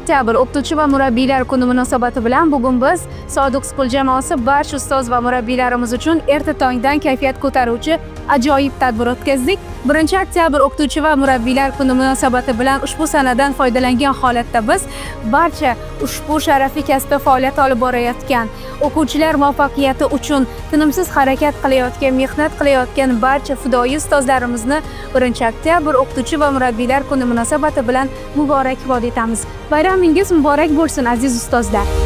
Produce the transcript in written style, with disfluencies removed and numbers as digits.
1 oktyabr O'qituvchi va murabbiylar kuni munosabati bilan bugun biz, Sodiq School jamoasi, barcha ustoz va murabbiylarimiz uchun erta tongdan kayfiyat ko'taruvchi ajoyib tadbir o'tkazdik. 1 oktyabr O'qituvchi va murabbiylar kuni munosabati bilan ushbu sanadan foydalangan holatda biz barcha ushbu sharafli kasbda faoliyat olib borayotgan, o'quvchilar muvaffaqiyati uchun tinimsiz harakat qilayotgan, mehnat qilayotgan barcha fidoyi ustozlarimizni 1 oktyabr O'qituvchi va murabbiylar kuni munosabati bilan muborakbod etamiz. Bayramingiz muborak bo'lsin, aziz ustozlar!